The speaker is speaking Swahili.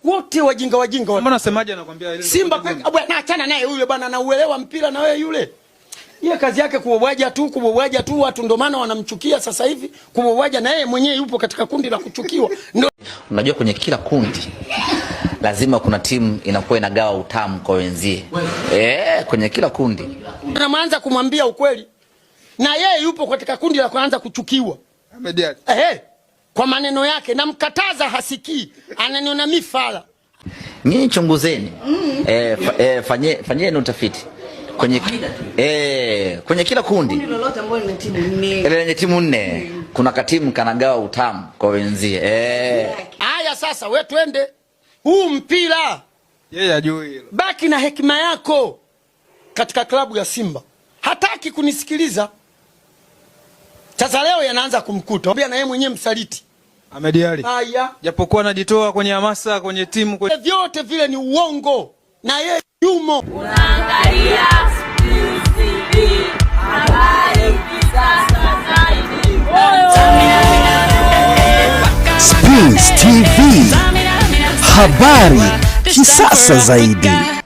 Wote wajinga wajinga wote. Mbona semaji anakuambia ile Simba peke bwana, achana naye yule bwana, anauelewa mpira na wewe yule. Yeye kazi yake kuwabwaja tu, kuwabwaja tu watu, ndio maana wanamchukia sasa hivi, kuwabwaja na yeye mwenyewe yupo katika kundi la kuchukiwa. Ndio Unajua kwenye kila kundi lazima kuna timu inakuwa inagawa utamu kwa wenzie. Kwenye kila kundi. Anaanza kumwambia ukweli. Na yeye yupo katika kundi la kuanza kuchukiwa. Ahmed Ally. Kwa maneno yake namkataza hasikii, ananiona mimi fala. Nyinyi chunguzeni. Fanyeni utafiti. Kwenye kila kundi lolote ambalo lina timu nne. Ile lenye timu nne kuna katimu kanagawa utamu kwa wenzie. Haya sasa we twende. Huu mpira Yeye hajui hilo. Baki na hekima yako katika klabu ya Simba. Hataki kunisikiliza. Sasa leo yanaanza kumkuta. Mwambia na yeye mwenyewe msaliti. Ahmed Ally. Haya. Japokuwa anajitoa kwenye hamasa, kwenye timu, kwenye vyote vile ni uongo. Na yeye yumo. Unaangalia Spins TV, habari kisasa zaidi. Spins TV, habari kisasa zaidi.